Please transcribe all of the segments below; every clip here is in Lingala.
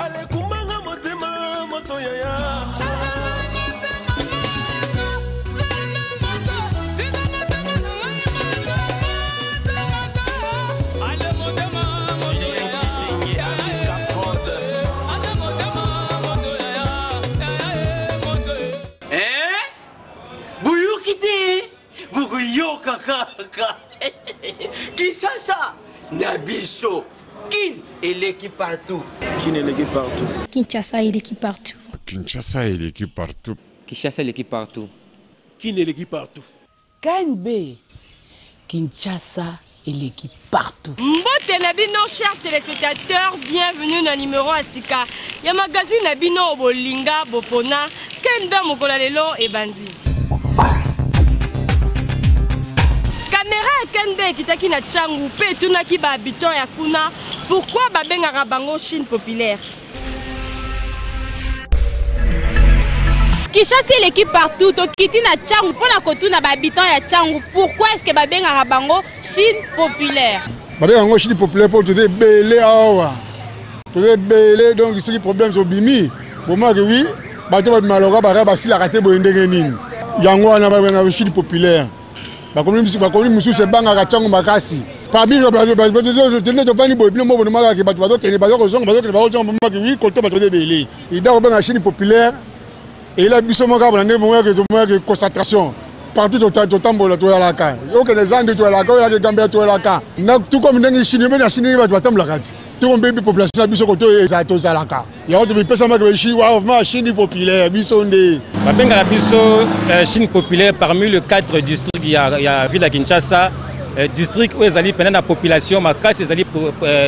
Alekumbanga motema moto yaya. Boyoki te, bokoyoka kaka. Kinshasa na biso, Kin eleki partout. Kin eleki partout. Kinshasa eleki partout. Kinshasa eleki partout. Kinshasa eleki partout. Kin eleki partout. KNB Kinshasa eleki partout. Mbote na bino chers téléspectateurs, bienvenue na numéro ya sika ya magazine na bino bolinga bopona KNB mokolo ya lelo ebandi. Kamera ya KNB ekitaki na Tshangu mpe etunaki ba habitants ya kuna pourquoi babengaka bango Chine populaire. Kinshasa eleki partout, tokiti na Tshangu mpo na kotuna ba habitants ya Tshangu pourquoi est-ce que babengaka bango Chine populaire. Babengaka yango Chine populaire mpo toza ebele awa, toza ebele, donc soki problème tobimi bomaki wi bato babima loka baka basilaka te boye ndenge nini, yango wana babengaka Chine populaire. Bakomi mosusu ebangaka Tshangu makasi. Parmi tende tovandi boye bino moko bonomaka bato bazokende bazokozonga bazokende bakozonga bomaki wi koto bato baza ebele. Ida kobenga Chine populaire eyela biso moko kaka na ndenge moyaki tomoyaki concentration partout totambola toyalaka okende zandi toyalaka oyaka Gambia toyalaka na tout comme ndenge Chine mpe na Chine bato batambolaka ti tout comme mpe population na biso koto ezala tozalaka yango tomipesamaki vraiment Chine populaire biso nde babengaka biso Chine populaire parmi le 4 districts ya ville ya Kinshasa. District oyo ezali pene na population makasi ezali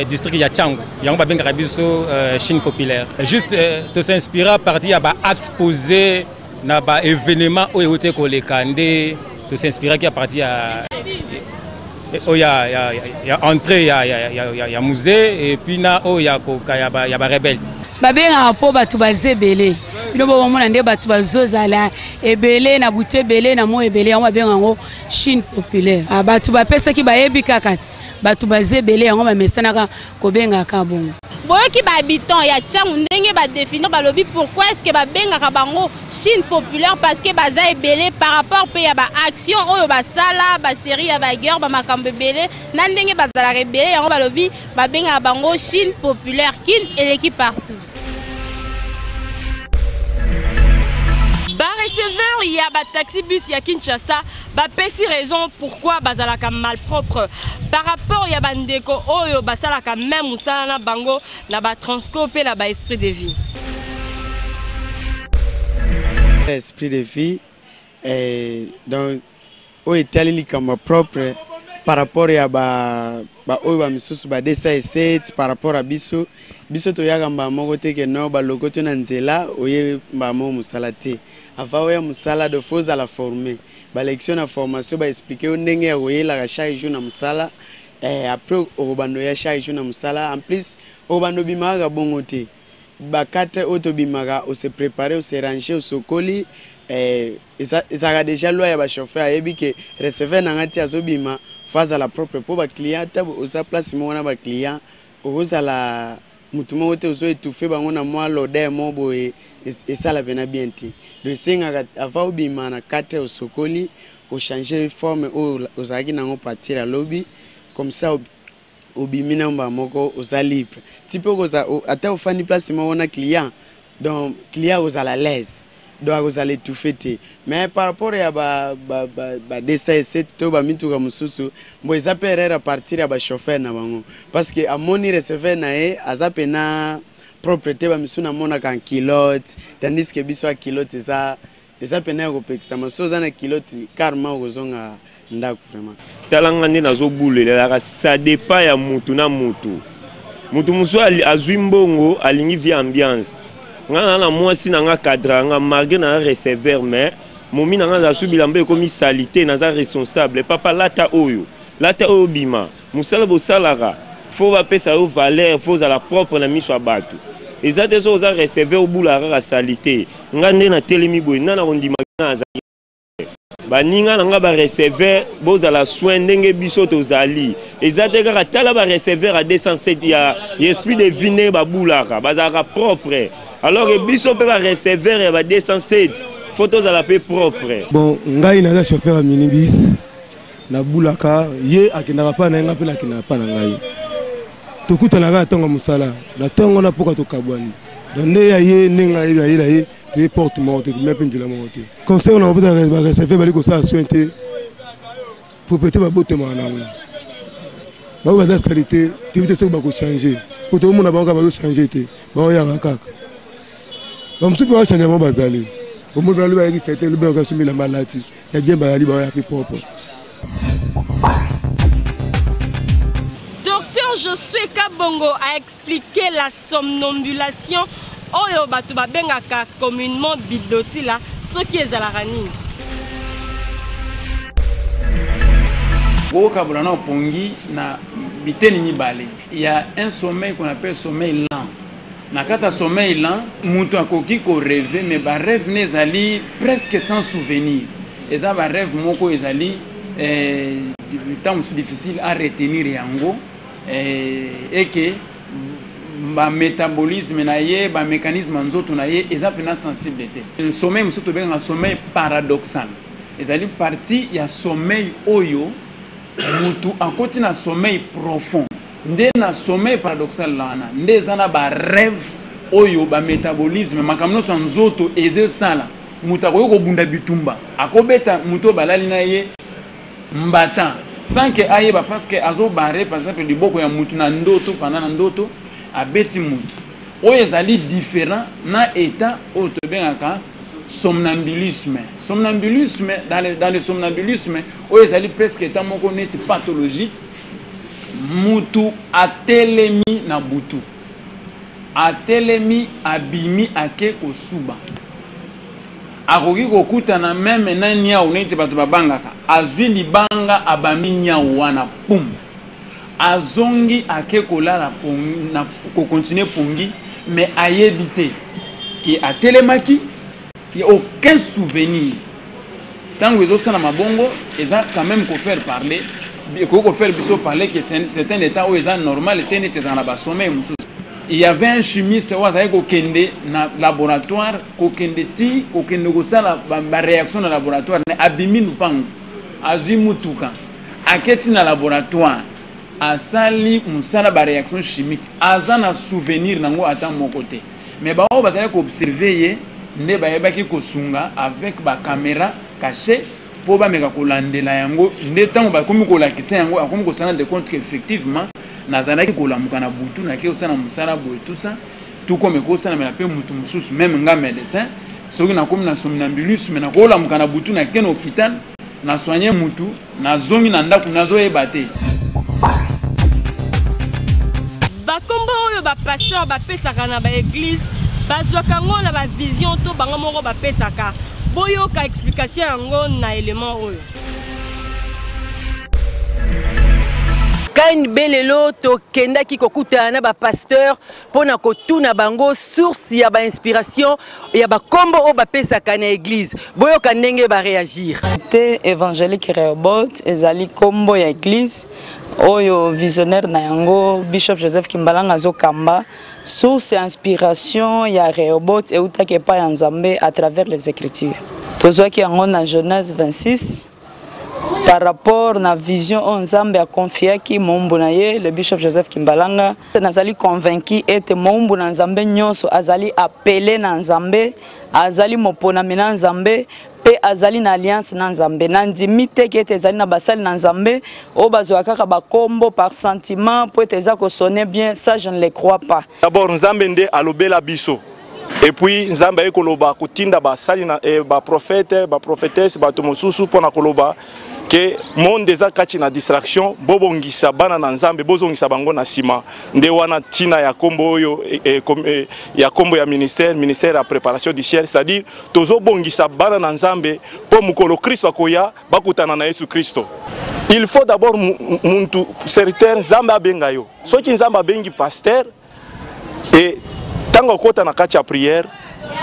district ya Tshangu, yango babengaka biso Chine populaire. Juste tosinspira à partir ya ba actes posés na ba événement oyo euti koleka nde tosinspiraki à partir ya oyo ya entrée ya musée et puis na oyo ya koka ya ba rebelle. Babengaka mpo bato baza ebele, bino bomona nde bato bazozala ebele na butu ebele na moi ebele, yango babengaka yango Chine populaire. Bato bapesaki bayebi kaka ti bato baza ebele, yango bamesanaka kobengaka bongo. Boyoki ba habitants ya Tshangu ndenge ba définir balobi pourquoi est-ce que babengaka bango Chine populaire, parce que baza ebele par rapport pe ya ba action oyo basala, ba série ya ba guerre, ba makambo ebele na ndenge bazalaka ebele, yango balobi babengaka bango Chine populaire. Kin eleki partout. Ba receveur ya ba taxi bus ya Kinshasa ba pesi raison pourquoi bazalaka malpropre par rapport ya ba ndeko oyo basalaka même musala na bango na ba transco pe na ba esprit de vie. Esprit de vie, donc oyo etali likambo propre par rapport ya ba oyo ba misusu ba 207 par rapport à biso, biso toyaka mbala moko te ke non baloko to na nzela oye mbala moko mosala te. Avant oya mosala de faut ozala formé, ba lection na formation ba expliquer yo ndenge ya koyelaka chaque jour na mosala. Après okobanda oya chaque jour na mosala, en plus okobanda obimaka kaka bongo te. Ba 4 oyo tobimaka, o se préparer, o se ranger, osokoli, ezalaka déjà loi ya ba chauffeur, ayebi ke receveur na nga ti azobima, faut azala propre po ba client, ata oza place moko na ba client, okozala mutu moko te ozo étouffer bango na mwa l'odeur moko boye, esala pena bien te. Donc esengaka avant obima na 4 osokoli, ochanger forme oyo ozalaki nango partir ya lobi, comme ça obimi na mbala moko oza libre. Ti pe okoza, ata ofandi place moko na client, donc client ozala à l'aise, donc akozala étouffé te. Mais par rapport ya ba 207 to ba mituka mosusu, bon, eza pe erreur à partir ya ba chauffeur na bango, parce que amoni receveur na ye aza pe na propre te, ba misusu namonaka en culotte, tandis que biso ya culotte eza pe na ya kopekisama. So oza na culotte carrément okozonga ndako vraiment. Tala nga nde nazobulela, ça dépend ya mutu na mutu. Mutu mosusu azwi mbongo, alingi vie ambiance. Nga na na mwasi na nga cadre nga malgré na receveur, mais momi na nga aza su bilamba ekomi salité, naza responsable. Papa lata oyo, lata oyo bima. Mosala bosalaka, faut bapesa yo valeur, faut ozala propre na miso ya bato. Eza te soki oza receveur obulaka kaka salité. Nga nde natelemi boye, nga na kondima nga azali. Baninga na nga ba receveur bozala soin ndenge biso tozali eza te kaka tala ba receveur ya 207 ya esprit de vie ndenge babulaka bazalaka propre alors que biso mpe ba receveur ya ba 207 faut tozala mpe propre. Bon ngai naza chauffeur ya minibus nabulaka ye akendaka mpa na ye ngai mpe nakendaka mpa na ngai tokutanaka na ntongo ya mosala na ntongo na mpoka tokabwani donc nde ya ye nde ngai ya ye na ye toye porte moko te tomia mpe nzela moko te conseil na kopesa bareceveur bali kosala soin te propriété babotemaka nango bango baza salite toyebi te soki bakochange po tokomona bango kaka bazochange te baoyaka kaka bamosusu mpe bachange bango bazali omoni balobi bayaki salite lobi bakasombi elamba alati ya bien bazali baoya mpe propre. Docteur Josué Kabongo a expliqué la somnambulation oyo bato babengaka communement bidotila soki ezalaka nini. Bokabola na pongi na biteni mibale. Il y a un sommeil qu'on appelle sommeil lent. Na kati ya sommeil lent, moto akoki ko rêver mais ba rêve ne ezali presque sans souvenir. Eza ba rêve moko ezali eh, ntango mosusu difficile à retenir yango eh, et que ba métabolisme na ye ba mécanisme ya nzoto na ye eza mpena sensible te. Sommeil mosusu tobengaka sommeil paradoxal, ezali partie ya sommeil oyo mutu akoti na sommeil profond. Nde na sommeil paradoxal wana nde eza na ba rêve oyo ba metabolisme makambo nyonso ya nzoto ezosala. Moto akoki kobunda bitumba, akobeta moto oyo balali na ye mbata sans que ayeba parce que azo barrer par exemple liboko ya mutu na ndoto, pendant na ndoto abeti mutu. Oyo ezali différent na etat oyo tobengaka somnambulisme. Somnambulisme, dans le somnambulisme oyo ezali presque etat moko neti pathologique. Mutu atelemi na butu, atelemi abimi ake kosuba, akoki kokutana meme na niau neti bato babangaka, azwi libanga abambi niau wana pum, azongi ake kolala pongi, na kokontinue pongi, mais ayebi te ke atelemaki, aucun souvenir. Tango ezo sala mabongo eza quand même ko faire parler, ekoki ko faire biso parler que c'est un état oyo eza normal te neti ezala na ba sommeil mosusu. Il y avait un chimiste oyo azalaki kokende na laboratoire, kokende ti kokende kosala ba réaction na laboratoire, mais abimi lupango, azwi mutuka, aketi na laboratoire, asali mosala ba réaction chimique, aza na souvenir nango ata moko te. Mais ba oyo bazalaki ko observer ye nde bayebaki kosunga avec ba camera cache mpo bameka kolandela yango, nde ntango bakomi kolakisa yango akomi ko se rendre compte que effectivement nazalaki kolamuka na butu nake kosala mosala boye tout ça, tout comme ekosalamela mpe mutu mosusu meme nga médecin soki nakomi na somnambulisme nakolamuka na butu nake na hôpital na soigner mutu nazongi na ndako nazoyeba te. Bakombo oyo ba pasteur bapesaka na ba eglise bazwaka yango na ba vision to bango moko bapesaka. Boyoka explication yango na element oyo. KNB lelo tokendaki kokutana na ba pasteur mpo na kotuna bango source ya ba inspiration ya ba kombo oyo bapesaka na eglise. Boyoka ndenge ba reagir. Te Evangelique Rehoboth ezali kombo ya eglise oyo visionnaire na yango Bishop Joseph Kimbalanga azokamba. Source ya inspiration ya Rehoboth eutaki epai ya Nzambe à travers les Écritures. Tozwaki yango na Genèse 26 par rapport na vision oyo Nzambe akonfiaki moumbu na ye le Bishop Joseph Kimbalanga. Nazali convaincu ete moumbu na Nzambe nyonso azali appelé na Nzambe, azali moponami na Nzambe mpe azali na alliance na Nzambe. Nandimi te ke ete ezali na basali na Nzambe oyo bazwaka kaka bakombo par sentiment mpo ete eza kosonner bien, ça je ne le crois pas. D'abord Nzambe nde alobela biso et puis Nzambe aye koloba kotinda basali na eh, ba prophète, ba prophétesse, bato mosusu mpo na koloba ke monde eza kati na distraction, bobongisa bana na Nzambe, bozongisa bango na nsima. Nde wana ntina ya kombo oyo eh, eh, kom, eh, ya kombo ya ministère, ministère ya préparation du ciel, c'est-à-dire tozobongisa bana na Nzambe mpo mokolo Kristo akoya bakutana na Yesu Kristo. Il faut d'abord muntu serviteur Nzambe abenga yo. Soki Nzambe abengi pasteur et tango akota na kati ya prière,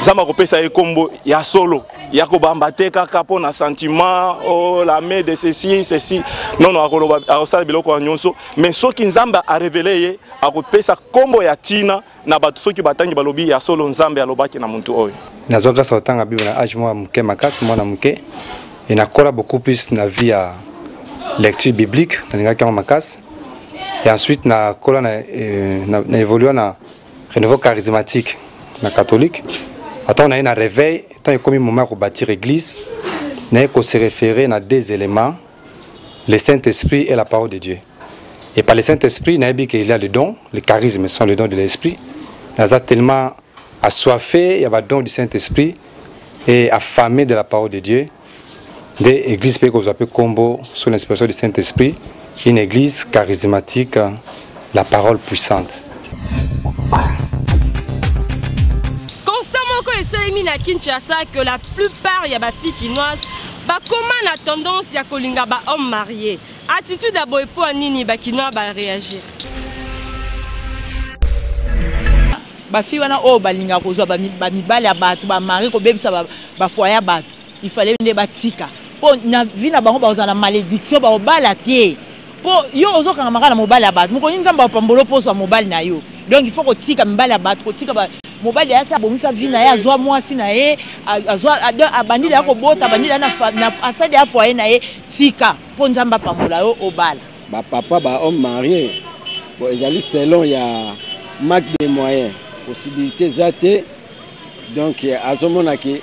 Nzambe akopesa ye kombo ya solo. Ya kobamba te kaka mpo na sentiment, oh, la main de ceci ceci. Non, non, akoloba, akosala biloko ya nyonso, mais soki Nzambe arevele ye, akopesa nkombo ya ntina na bato. Soki batangi, balobi ya solo, Nzambe alobaki na muntu oyo. Nazwa grâce ya kotanga Bible na age moko ya moke makasi, mwana moke, e nakola beaucoup plus na vie ya lecture biblique. Nalingaki yango makasi. Et ensuite nakola na évolua na Renouveau charismatique, na catholique. Ata naye na réveil, ntango ekomi moment ya kobâtir église, naye kose référer na deux éléments: le Saint-Esprit et la parole de Dieu. Et par le Saint-Esprit, nayebi qu'il y a le don, le charisme sont le don de l'Esprit. Naza tellement assoiffé ya badon du Saint-Esprit et affamé de la parole de Dieu, nde église mpe kozwa mpe kombo sous l'inspiration du Saint-Esprit, une église charismatique, la parole puissante. Constat moko esalemi na Kinshasa que la plupart ya bafille kinoise bakoma na tendance ya kolinga bahomme marié. Attitude ya boye, mpo ya nini bakinois baréagir? Bafille wana oyo balingaka kozwa bamibali ya bato bamari, kobebisa bafoyer ya bato, ifale nde batika, mpo na vie na bango bakozala na malédiction, bakobala te, mpo yo ozokanga kaka na mobali ya bato. Mokoni Nzambe apambolo mpo ozwa mobali na yo. Donc il faut kotika mibali ya bato, kotika mobali ayasi, abongisa vie na ye, azwa mwasi na ye, abandili ya kobota, abandili asali ya foyer na ye. Tika mpo Nzambe apambola yo, obala. Bapapa bahomme marié, bon, ezali selon ya manque de moyens, possibilité eza te. Donc azomona ke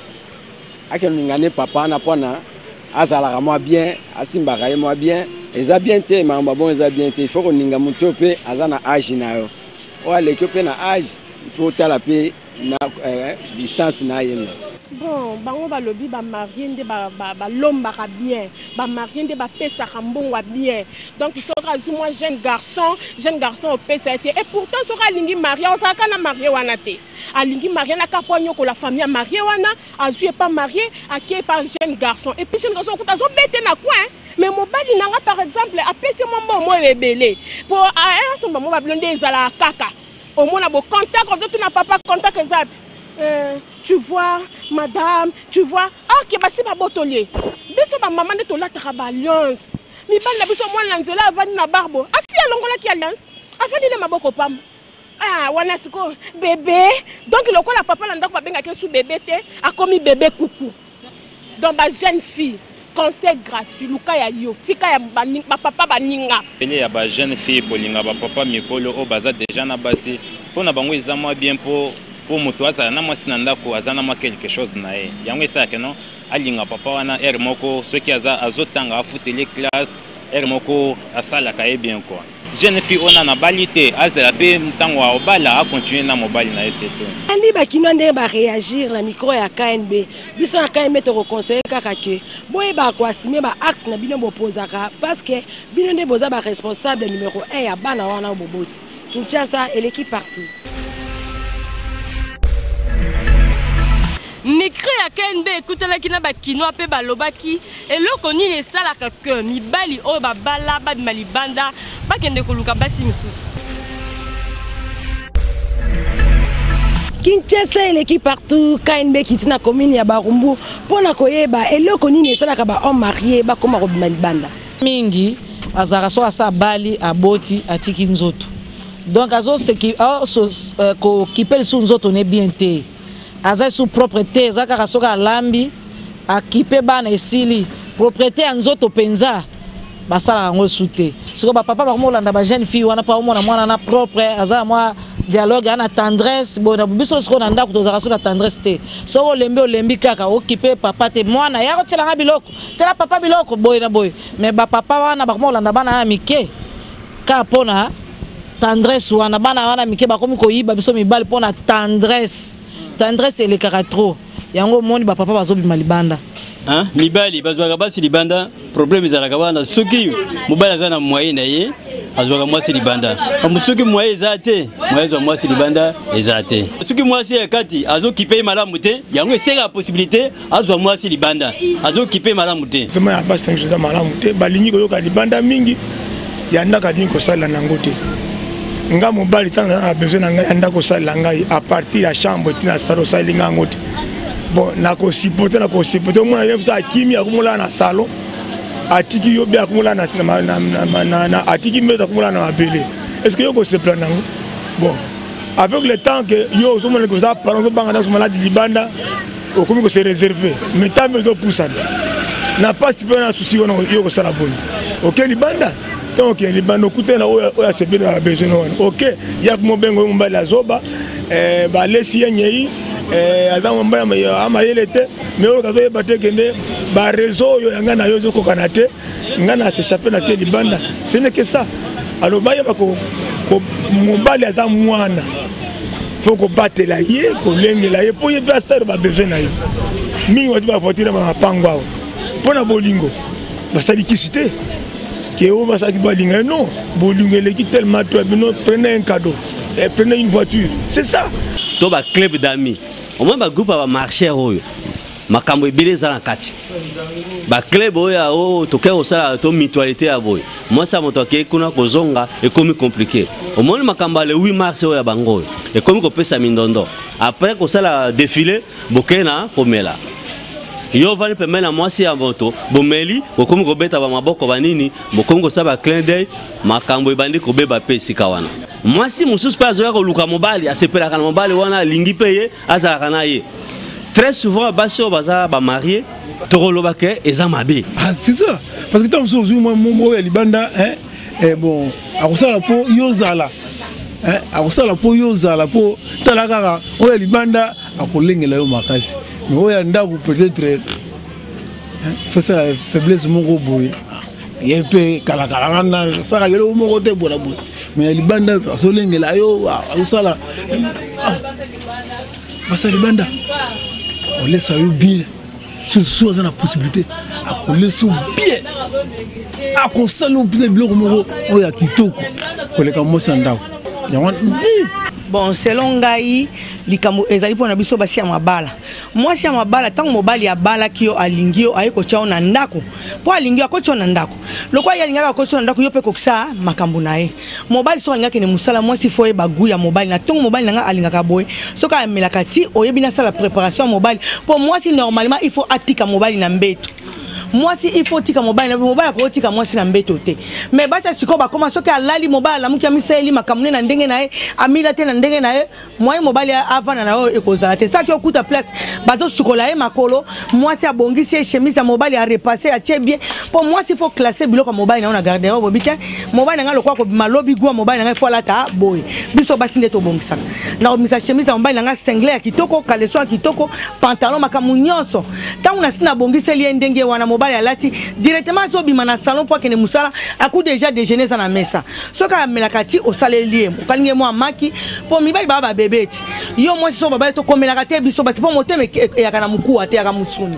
akelinga ne papa wana mpona azalaka mwa bien, asimbaka ye mwa bien. Eza bien te, makambo bon eza bien te. Il faut koninga moto mpe aza na age na yo, oyo aleki yo mpe na age. Il faut otala mpe na distance na ye na Bon, bango balobi bamarie nde balombaka bien, bamarie nde bapesaka mbongo ya bien. Donc soki azwi mwa jeune garçon, jeune garçon opesa ye te. Et pourtant soki alingi marie, ozalaka na marie wana te. Alingi marie na kaka po anyokola famille ya marie wana. Azwi epa marie, ake epa jeune garçon, et puis jeune garçon okuta azobete na coin. Mais mobali na nga, par exemple, apesi mwa mbongo moyo ebele po asomba mwa babilo nde ezalaka kaka. Omona bo contact, ozotuna papa contact eza tu vois madame, tu vois. Ok, basi babotoli ye. Biso bamama nde tolataka baalliance. Mibali na biso, mwana na nzela avandi na barbo, asi alongolaki alliance, afandi nde maboko pamba. Ah, wana sikoyo bébé. Donc lokola papa na ndako babengaki esu bébé te, akomi bébé kuku. Donc bajeune fille, conseil gratuit: luka ya yo, tika ya bapapa baninga. Pele ya bajeune fille kolinga bapapa mikolo oyo baza deja na basi, mpo na bango eza mwa bien, mpo moto azala na mwasi na ndako, aza na mwa quelque chose na ye. Yango esalaka no alinga papa wana. Heure moko soki aza azotanga, afuteli classe, heure moko asalaka ye bien quoi. Jeune fille oyo nana abali te, azala mpe ntango aobala, acontinue na mobali na ye, c'est tout. Andi bakinois ndenge baréagir na micro ya KNB. Biso na KNB tokoconseille kaka ke boyebaka koassumer baacte na bino bopozaka, parce que bino nde boza baresponsable numéro 1 ya bana wana oyo boboti. Kinshasa eleki partout. Micro ya KNB ekutanaki na bakinois mpe balobaki eloko nini esalaka ke mibali oyo babala babima libanda, bakende koluka basi misusu. Kinshasa eleki partout. KNB kiti na commune ya Barumbu mpo na koyeba eloko nini esalaka bahomme marié bakóma kobima libanda. Mingi azalaka so asa abali, aboti, atiki nzoto. Donc azoseki kokipe lisusu nzoto ne bien te, aza lisusu propre te. Eza kaka soki alambi, akipe bana, esili. Propreté ya nzoto mpenza basalaka yango lisusu te. Sikoyo bapapa bakomolanda bajeune fille wana mpo aomona mwana na propre, aza na mwa dialogue, aza na tendresse. Boye na biso sikoyo na ndako tozalaka so na tendresse te. Soki olembi, olembi kaka, okipe papa te. Mwana ya kotielanga biloko, tiela papa biloko, boye na boye. Mais bapapa wana bakomolanda bana ya mike kaka mpona tendresse wana. Bana wana mike bakomi koyiba biso mibali mpona tendresse. Tendresse elekaka trop, yango omoni bapapa bazobima libanda. Hein? Mibali bazwaka basi libanda, problème ezalaka wana. Soki mobali aza na moyen na ye, azwaka mwasi libanda. Ambo soki moyen eza te, moyen azwa mwasi libanda eza te. Soki mwasi ya kati azokipe ye malamu te, yango esengaka possibilité azwa mwasi libanda, azokipe ye malamu te. Nzema ya basi na biso eza malamu te, balingi koyoka libanda mingi, ya ndako alingi kosalela nango te. Nga mobali, ntango naza na besoin na ngai ya ndako, osalela ngai à partir ya chambre tina sala, osaleli ngai yango te. Bon, nakosupporte, nakosupporte omona ye mosusu akimi, akomolala na salon, atiki yo be akomolala na, atiki mbeto, akomolala na mabele. Est ce que yo kosepela nango? Bon, avec le temps que yo ozomona ke oza parent, ozobanga nyonso maladi libanda, okomi kose réserve, mais ntango ezopusana na mpasi mpe na susi wana, yo kosala boni? Oke libanda, ntango okende libanda okutani na oyo asepeli na besoin wana, oke ya mobengo oyo mobali azoba, eh, balesi ye nyei, eh, aza mobali amayele te, mais oyo kazoyeba te kende bareseau oyo ya ngai na yo ezokokana te, ngai na s'échappe na ke libanda. Ce n'est que ça. Alors bayeba mobali aza mwana, fo kobatela ye, kolengela ye mpo ye mpe asala babesoin na ye. Mingi bati bavoiture na mapango awa mpo na bolingo, basali kisi te ke oyo basalaki balinga ye. Non, bolingo eleki tellement to bino, prenez un cadeau, eh, prenez une voiture, c'est ça. To baclub d'amis, omoni bagroupe ya bamarcheur oyo makambo ebele eza na kati, baclub oyo ya oyo tokei kosala to mutualité ya boye, mwasi ya moto akei kuna, kozonga ekomi compliqué. Omoni makambo ya le 8 mars oyo ya bango oyo ekomi kopesa mindondo, après kosala défilé, bokei na komela, yo ovandi pembeni na mwasi ya moto, bomeli, bokomi kobeta bamaboko banini, bokomi kosala ba clin d'œil, makambo ebandi kobeba. Mpe esika wana mwasi mosusu mpe azoya koluka mobali, asepelaka na mobali wana, alingi mpe ye, azalaka na ye. Très souvent basi oyo baza bamarie, tokoloba ke eza mabe. Ah, c'est ça, parce que ntango mosusu ozwi mwa oyo ya libanda, hein, eh, bon, akosala mpo yo ozala, hein, akosala mpo yo ozala, mpo tala kaka oyo ya libanda akolengela yo makasi, mais oyo ya ndako peut-être fosala faiblesse moko boye, ye mpe kalakala wana asalaka eloko moko te bola boye, mais ya libanda azolengela yo, azosala basa libanda olesa yo bien. Soki aza na possibilité, akolesa yo bien, akosala yo mpenza biloko moko oyo ya kitoko koleka mwasi ya ndako yango. Bon, selon ngai, likambo ezali mpona biso basi ya mabala. Mwasi ya mabala, ntango mobali abalaki yo, alingi yo, aye kotya yo na ndako mpo alingi yo, akoti yo na ndako. Lokola ye alingaka akoti yo na ndako, yo mpe kokisa makambo na ye. Mobali soki alingaki kende mosala, mwasi fo oyeba gu ya mobali. Na ntongo mobali na ngai alingaka boye, soki amelaka ti, oyebi nasala préparation ya mobali. Mpo mwasi normalement il faut atika mobali na mbeto. Mwasi il faut tika mobali na mobali, akotika mwasi na mbeto te. Mais basi ya sikoyo bakoma, soki alali, mobali alamuki, amisaleli makambo ne na ndenge na ye, amila te na ndenge na ye, moyen mobali avanda na oyo ekozala te. Soki okuta place bazosukola ye makolo, mwasi abongisi ye chemise ya mobali, arepasse, atie bien. Mpo mwasi faut classe biloko ya mobali na yo na garde-robe. Obi te mobali na ngai lokola kobima lobi, gwa mobali na ngai fo alata boye. Biso basi nde tobongisaka na kobimisa chemise ya mobali na ngai, singlet ya kitoko, caleçon ya kitoko, pantalon, makambo nyonso. Ntango nasi nabongiseli ye ndenge wana, mobali alati directement, azobima na salon mpo akende mosala, aku déjà déjeuner eza na mesa. Soki amelaka ti, osaleli ye, okalingi ye mwa maki, mpo mibali baa babebe ti. Yo mwasi so babali, tokomelaka te biso basi, mpo motema eyaka na mokuwa te, eyaka mosuni.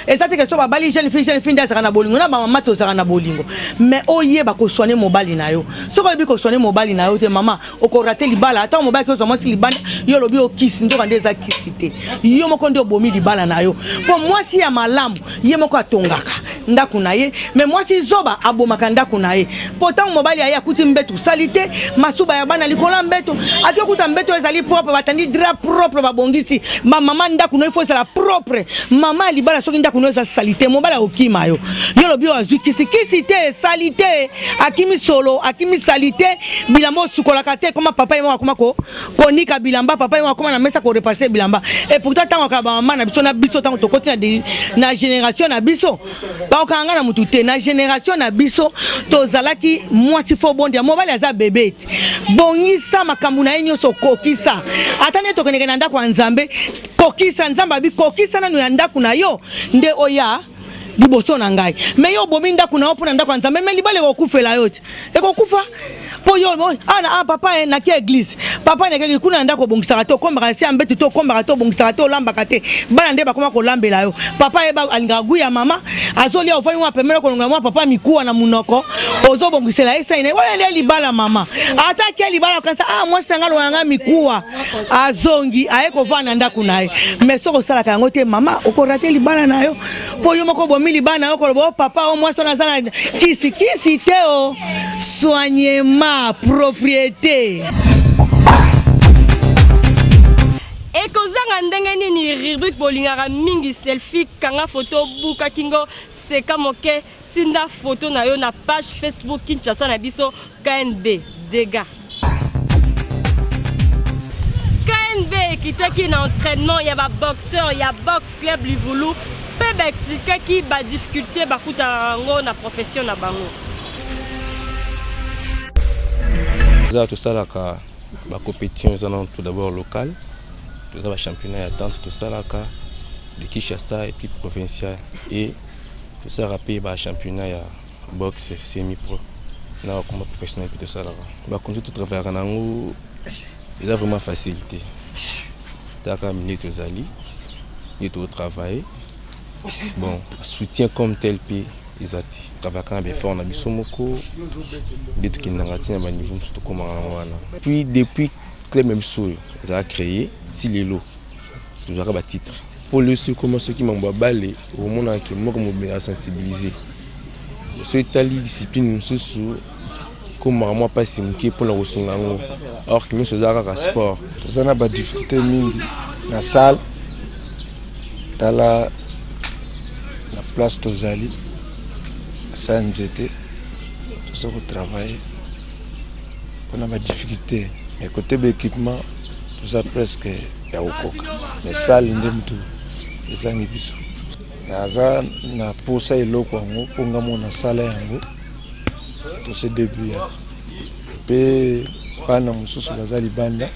Eza te ke so babali jeune fille, jeune fille nde azalaka na bolingo. Na bamama tozalaka na bolingo, mais oyeba kosoigne mobali na yo. Soki oyebi kosoigne mobali na yo te, mama, okorate libala. Ata mobali ozwa mwasi libanda, yo olobi okisi, nzoka nde eza kisi te, yo moko nde obomi libala na yo. Mpo mwasi ya malamu ye moko atongaka ndako na ye, me mwasi zoba abomaka ndako na ye. Mpo ntango mobali aye, akuti mbeto osali te, masuba ya bana likolo ya mbeto, ati okuta mbeto ezali propre, batandi drap propre, babongisi. Bamama, ndako no ifo ezala propre. Mama ya libala, soki ndako no eza sali te, mobali akokima yo. Yo lobi oyo azwi kisi, kisi te, esali te, akimi solo, akimi sali te, bilamba osukolaka te. Koma papa ye moko akoma ko konika bilamba, papa ye moko akoma na mesa korepasse bilamba. Et pourtant ntango akala bamama na biso na biso, ntango tokoti na génération na biso, bakokanga nga na motu te. Na génération na biso tozalaki, mwasi fo bondia mobali, aza bebe te, bongisa makambo na ye nyonso, okokisa. Ata nde tokendeke na ndako ya Nzambe, kokisa. Nzambe abi kokisa nanu ya ndako na yo nde oya liboso na ngai. Me yo obomi ndako na yo mpo na ndako ya Nzambe, me libala ekokufela yo te, ekokufa. Mpo yo ah, ah, papa eh, naki église, papa nakeki kuna na ndako, obongisaka te, okombaka na se ya mbetu te, okombaka te, obongisaka te, olambaka te, bana nde bakoma kolambela yo. Papa yeba alingaka gu ya mama azolia, ofandi mwa pembeni, okolongola mwa papa mikuwa na monoko, ozobongisela ye sai na ye. Wana nde libala. Mama ata ake libala, okanisa ah, mwasi yanga alongola nga mikuwa, azongi aye kovanda na ndako na ye. Mais soki osalaka yango te, mama, okorate libala na yo, mpo yo moko obomi libala na yo. Koloba o papa o mwasi wana aza na kisi, kisi te, o soignement, propriété. Ekozanga ndenge nini? Rubrique bolingaka mingi selfie, kanga photo, buka kingo, seka moke, tinda photo na yo na page Facebook Kinshasa na biso KNB. Dégâts. KNB ekitaki na entraînement ya ba boxeur ya boxe club Livulu mpe ba expliquaki ba difficultés bakutana yango na profession na bango. Eza tosalaka ba compétition eza nano tout d'abord local, toza ba championnat ya tente tosalaka de Kinshasa et puis provincial, et tosalaka mpe ba championnat ya boxe semi pro na ba combat professionnel mpe tosalaka. Bakonzi totravaillaka na yango eza vraiment facile te, taka nde tozali nde totravaille, bon, soutien comme tel mpe eza te. Travaillaka na baeffort na biso moko nde tokendaka ntina baniveau mosusu tokomaka nango wana. Puis depuis club na biso oyo ezala créé ti lelo, tozwaka batitre mpo lelo soki koma soki mambo ya bale, okomonaka ke moko mobimba asensibilize. Soki etali discipline mosusu, ekomaka mwa mpasi moke mpona kosunga yango, or ke nyonso eza kaka sport. Toza na badifficulté mingi na salle. Tala na place tozali, na sa nzete toza kotravaille mpona badifficulté, mais côté baéquipement toza presque ya kokoka, mais salle nde mutu ezangi biso. Naza na posa eloko yango mpo nga mona sala yango, tose débrouillaka mpe bana mosusu baza libanda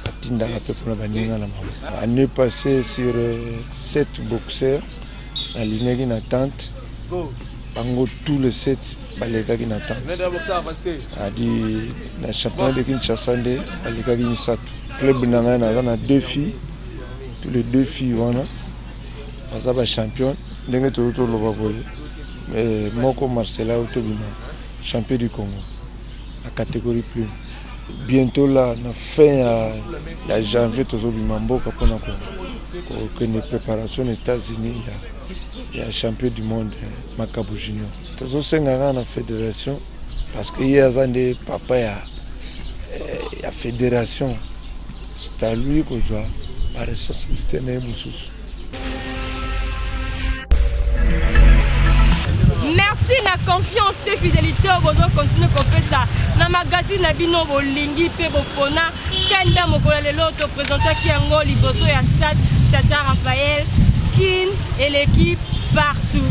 batindaka mpe mpona baninga na bango. Année passée, sur sept boxeurs nalingaki na tente, bango tous les sept balekaki na tente adi na championnat de Kinshasa, nde balekaki misato. Club na ngai, naza na deux filles, tous les deux filles wana baza bachampion. Ndenge tozo toloba boye, moko Marcela oyo tobima champion du Congo na catégorie plume. Bientôt là, na fin ya janvier, tozobima mboka mpona kokende préparation na États-Unis ya champion du monde Makabu Junior. Tozosenga kaka na fédération, parce que ye aza nde papa ya fédération, c'est à lui kozwa baresponsabilité na ye mosusu. Merci na confiance mpe fidélité oyo bozokontinue kopesa na magazine na bino bolingi mpe bopona kenda. Mokolo ya lelo topresentaki yango liboso ya stade Tata Raphaël. Kin eleki partout.